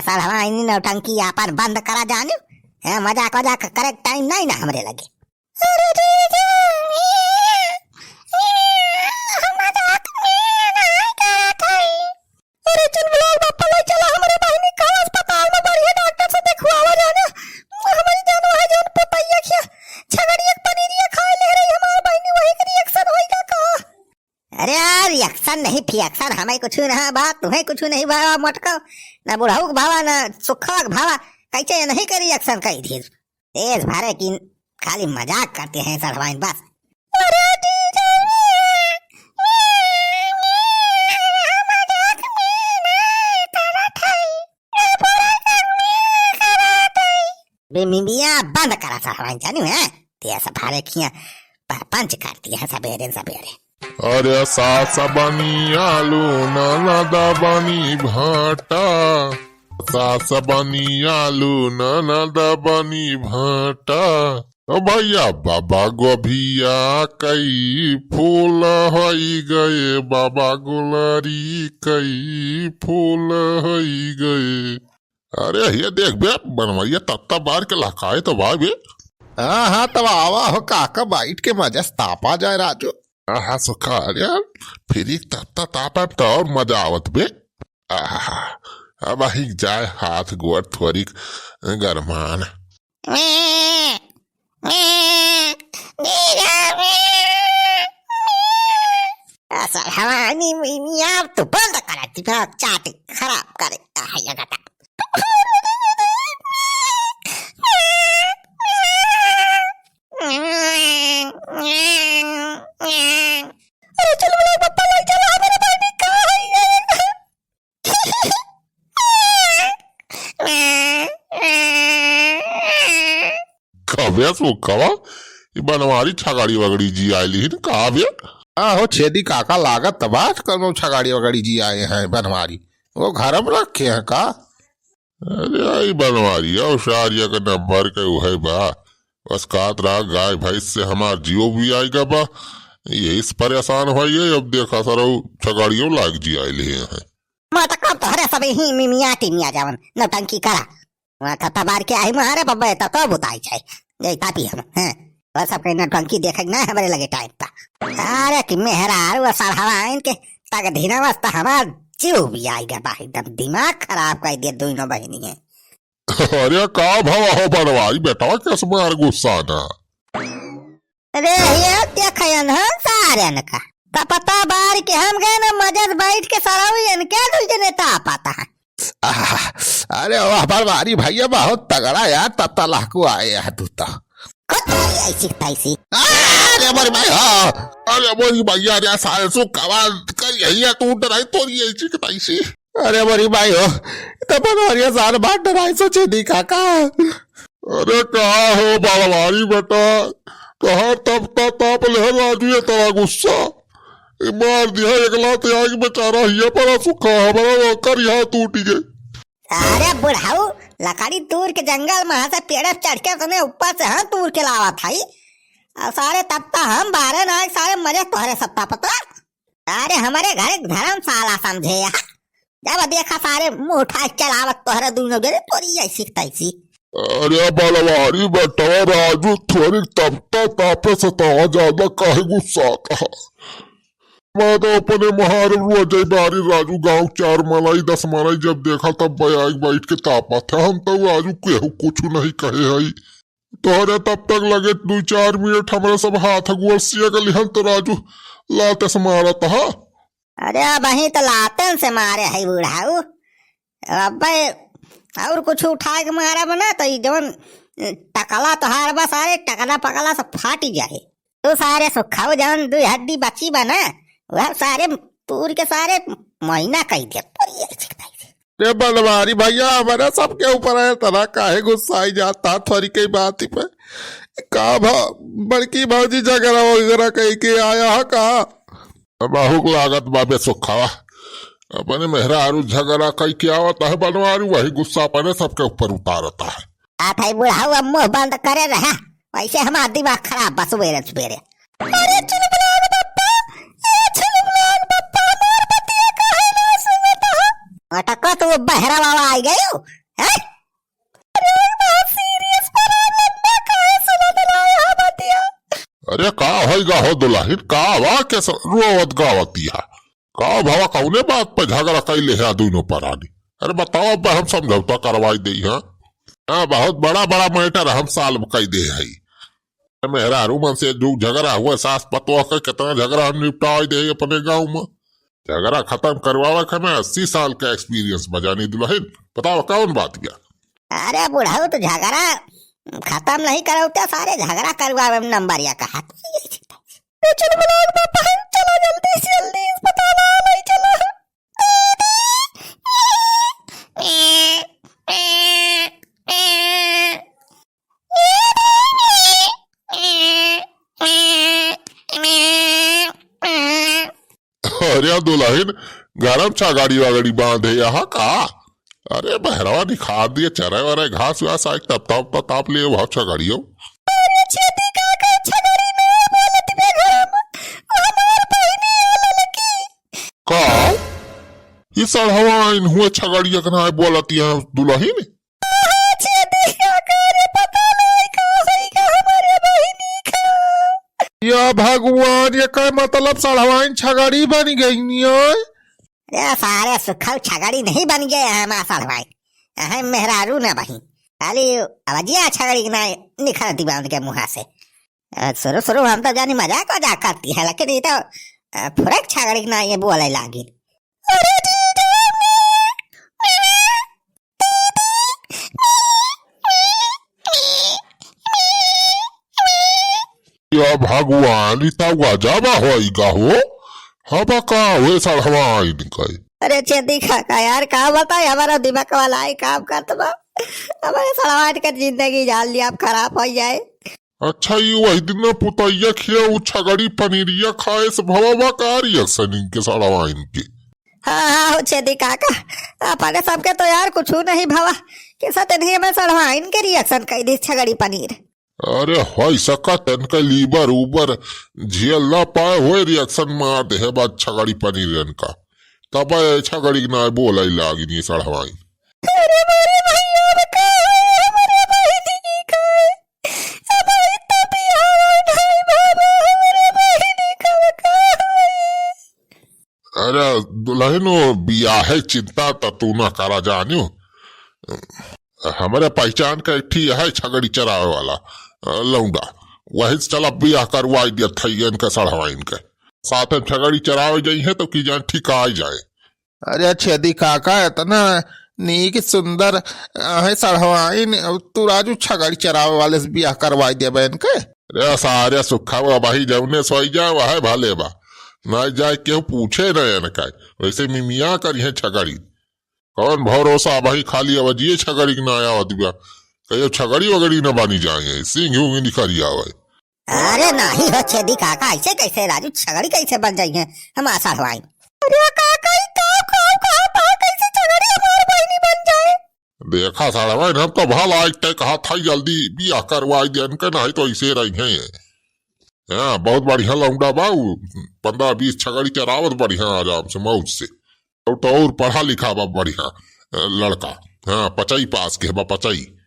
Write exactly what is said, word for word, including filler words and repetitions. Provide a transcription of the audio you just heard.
सड़वाइनी नौटंकी आपन बंद करा जानिउ। हैं, मजाक वजाक करे के टाइम नहीं ना हमरे लगे। अरे जीजा, हम मजाक में नहीं करत हई। अरे चुलबुलाल बापा, ले चला हमरे बहिनी का अस्पताल में बढ़िया डॉक्टर से देखवावा जाना। हमरी जानवा है जौन पोतैया खिया छगड़िया के पनीरिया खाए ले रही हमार बहिनी, वही के रिएक्शन होई का का? अरे यार, रिएक्शन नहीं फिएक्शन, हमें कुछ ना बा, तुम्हें कुछ नहीं बा मोटको, ना बुढ़ऊ के भावा, ना सुखवा के भावा, कैसे ये नहीं के रिएक्शन कही थी? देश भरे की खाली मजाक करते हैं सड़वाइन बस। अरे जीजा, मजाक में नहीं करत हई। बे मिमिया बंद करा सड़वाइन जानिउ है, ते सब भारे खिया परपंच कर दिया है सबेरे सबेरे। अरे सास बनी आलू, ननद बनी भाटा, सास बनी आलू, ननद बनी भाटा। ओ भैया, बाबा गोभिया कई फूल होई गए, बाबा गुलरी कई फूल होई गए। अरे ये देख बे, बनवरिया तत्ता बार के लहकाए तो बा बे। हाँ, हाँ, तब आवा हो काका, बैठ के मजा से तापा जाए राजू। आहा, सुखा, अरे यार, फिर एक तत्ता तापा तो और मजा आवत बे। आहा, अब अहिक जाए हाथ गोड़ थोरिक गरमान। असल हवानी मियाँ तो बंद करा, दिमाग चाट खराब करे। आहा, ये गटा। अरे चल बोला पप्पा, ले चलो, हमारे पानी का है ये? कबे सुखवा, ई बनवारी छगड़ी वगड़ी जी आइली ही न, का बे? आहो छेदी काका, लागत त बा कौनो छगड़ी वगड़ी जी आए हैं बनवारी, वो घर में रखे हैं का? अरे आई बनवारी, औ सारिया के नंबर के उहे बा, बस कहत रहा गाय भैंस से हमार जियो भी आएगा बा, यही से परेशान होइए। अब देखा सरऊ छगड़ियों लाग जी आइली हैं। मैं तो कब तोहरे सब ही मिमिया टिमिया जावन, नौटंकी करा। वहाँ थप्पा मार के आई मारे बब्बे, तो, तो बुताई जाए। यही तापी हम, हैं। बस अब कहीं नौटंकी देखे ना हमारे लगे टाइम पा। अरे कि मेहरारू सड़हवाइन के तक धीना बस तो हमार जीव भी आई गया बा, एकदम दिमाग खराब कर दिया दोनों बहिनी है। अरे का भवा हो बनवारी बेटवा, किस मार गुस्सा ना? अरे ये देखयन हम सारन का। त पता बार के हम गए ना मजे से बैठ के सराऊ इनके दुई जने तापत है। आह, अरे वाह बनवारी भैया बहुत तगड़ा यार, तत्ता लहकू आए यार तू तो। खुद तो ऐसी तैसी। अरे मोरी भाई हो। अरे मोरी भैया रे सारे सु कमाल कर यही है तू डराई तोरी ऐसी की तैसी। अरे मोरी माई हो, त बनवारिया सार बात डराई सोचे दी काका। अरे का हो बनवारी बेटा, तोहार तब ता ताप ले राजू ये तेरा गुस्सा। ई मार दिया एक लात आग बेचारा हिया पड़ा सुखा, हमारा नौकर यहाँ टूट गए। अरे बुढ़ाऊ, लकड़ी तूर के जंगल में से पेड़ पे चढ़ के तने ऊपर से हम तूर के लावा था। और सारे तब ता हम बारे ना, सारे मजे तोहरे सत्ता पता। अरे हमारे घर एक धर्मशाला समझे यहाँ। जब देखा सारे मुंह उठा के चलावत तोहरे दोनों जने तोरी ऐसी तैसी। अरे बलवारी बेटवा राजू थोड़ी तब तक तापे से तवा ज्यादा काहे गुस्सा आता है? मैं तो अपने मुहारे रोज बारी राजू गांव चार मलाई दस मलाई जब देखा तब बैठ बैठ के तापा था। हम तो राजू केहू कुछ नहीं कहे हई। तोहरे तब तक लगे दुई चार मिनट हमरा सब हाथ गोड़ सियक लिहन तो राजू लाते से मारत हा। अरे अबहीं तो लातन से मारे है बुढ़ाऊ। अबे और कुछ उठा के मारब ना तो ई जवन टकला तोहार बा सारे टकला पकला से फाटी जाए। तू सारे सुखाऊ जवन दुई हड्डी बची बा ना, वह सारे तूर के सारे महीना कही दे। रे बनवारी भैया, हमारे सबके ऊपर है, तना काहे गुस्साई जाता थोरी कई बात पे? का भा, बड़की भौजी झगड़ा वगैरह कही के आया है का? बाहुक लागत बाबे सुखावा, अपने मेहरारू झगड़ा कही के आवत है बनवारी, वही गुस्सा अपने सबके ऊपर उतारता है। आ भाई बुढ़ाऊ, अब मुंह बंद करे रहा, वैसे हमार दिमाग खराब बा सुबेरे सुबेरे। अरे चुलबुलाल बप्पा, ए चुलबुलाल बप्पा, हमार बतिया काहे ना सुनत हो? अटकत वो बहरा बाबा आई गयो, ए, का होइगा हो दुलहिन, का बा के स-, रोवत गावत इहा? का भवा, कौने बात पे झगड़ा कैले है दुनो परानी? अरे बताओ, अब हम समझौता करवाई देई, हाँ? हाँ, बहुत बड़ा बड़ा matter हम solve कई दे हई। मेहरारू मन से जो झगड़ा हुआ, सास पतोह के कितना झगड़ा हम निपटाई दे अपने गाँव में। झगड़ा खतम करवावे के हमें अस्सी साल का experience बा जानी दुलहिन। बताओ कौन बात बा? अरे बुढ़ऊ, तो झगड़ा खतम नहीं करौते, सारे झगड़ा करवावे में number एक हाथ। ए, चल बुलाओ बापा, चला जल्दी से जल्दी अस्पताल आ, ले चला। अरे दुलहिन, गरम छगड़ी वगड़ी बांधे यहाँ का? अरे बहरवा निखार दिए, चरे वरे घास वास आए, तब तब तब ताप लिए वह छगड़ियो। अरे छेदी काका, छगड़ी नहीं बोलत बे गरम, हमार बहिनी आला लकी। का? ई सड़हवाइन हुए छगड़िया के नाय बोलत यहाँ दुलहिन? छेदी काका, अरे पता नहीं का होइगा हमारे बहिनी का। या भगवान, ये का मतलब, सड़हवाइन छगड़ी बन गई नियो? अरे सारे सुखल छगड़ी नहीं बन गए हैं माँ सड़हवाइन, अहे मेहरारू ना बहिन, खाली अवजिया छगड़ी के ना निखरती बा उनके मुँहा से। अ, शुरू शुरू हम तो जानी मजाक वजाक करती है, लेकिन ये तो, अ, फुरक छगड़ी के ना ये बोले लागी। अरे दीदी, या भगवान, इता गजब होइगा हो। हबा का हुए सड़हवाइन के? अरे छेदी काका यार, का बताई, हमारा दिमाग वाला ही काम करत बा। हमारे सड़हवाइन के जिंदगी जान लिया, अब खराब हो जाए। अच्छा, ये वही दिन में पुतैया खिया उ छगड़ी पनीरिया खाए से भवा बा का reaction इनके सड़हवाइन के? हाँ, हाँ, हो छेदी काका, अपने सबके तो यार कुछ नहीं भवा, के साथ नहीं हमें सड़हवाइन के reaction कई दी छगड़ी पनीर। अरे, होई सकत इनका liver उबर झेल ना पाए, होए reaction मार दे है बात छगड़ी पनीर इनका, तब ये छगड़ी के ना बोले लागिन ये सड़हवाइन। अरे मोरे भैया, अब का होई हमरे बहिनी के? अब ई तो बियाह नहीं बाबा, हमरे बहिनी के अब का होई? अरे दुलहिन, वो बियाहे चिंता त तू ना करा जानियो। हमरे पहचान का एक ठी है छगड़ी चरावे वाला, अ, लौंडा, वही से चला बियाह करवाई दिया थैयन के सड़हवाइन के। साथ में छगड़ी चरावे जाई है तो की जान ठिकाई जाए। अरे छेदी काका, इतना नीक सुंदर, अ, है सड़हवाइन, तू राजू छगड़ी चरावे वाले से बियाह करवाई दे बहन के। अरे सारे सुखा बा भाई, जौने सोई जाए वह भले बा, ना जाए केहू पूछे न इनका। वैसे मिमिया करिहे छगड़ी, कौन भरोसा भाई, खाली अवजिए छगड़ी के ना आवत बा, कहियो छगड़ी वगड़ी न बनी जाए, सिंह उंग निकल आवे। अरे नाही हो छेदी काका, ऐसे कैसे राजू, छगड़ी कैसे बन जाई है हम आषाढ़ वाइन? अरे काका, ई का, का, का, का, कैसे छगड़ी हमार बहिनी बन जाए? देखा साढ़वाइन, हम तो भला एक तय कहा था, जल्दी बियाह करवाई दे इनके, नहीं तो ऐसे रही हैं। हाँ, बहुत बढ़िया लौंडा बा उ, पन्द्रह बीस छगड़ी चरावत बढ़िया आराम से मौज से। और तो और पढ़ा लिखा बा बढ़िया, अ, लड़का। हाँ, पचई पास के बा, पचई।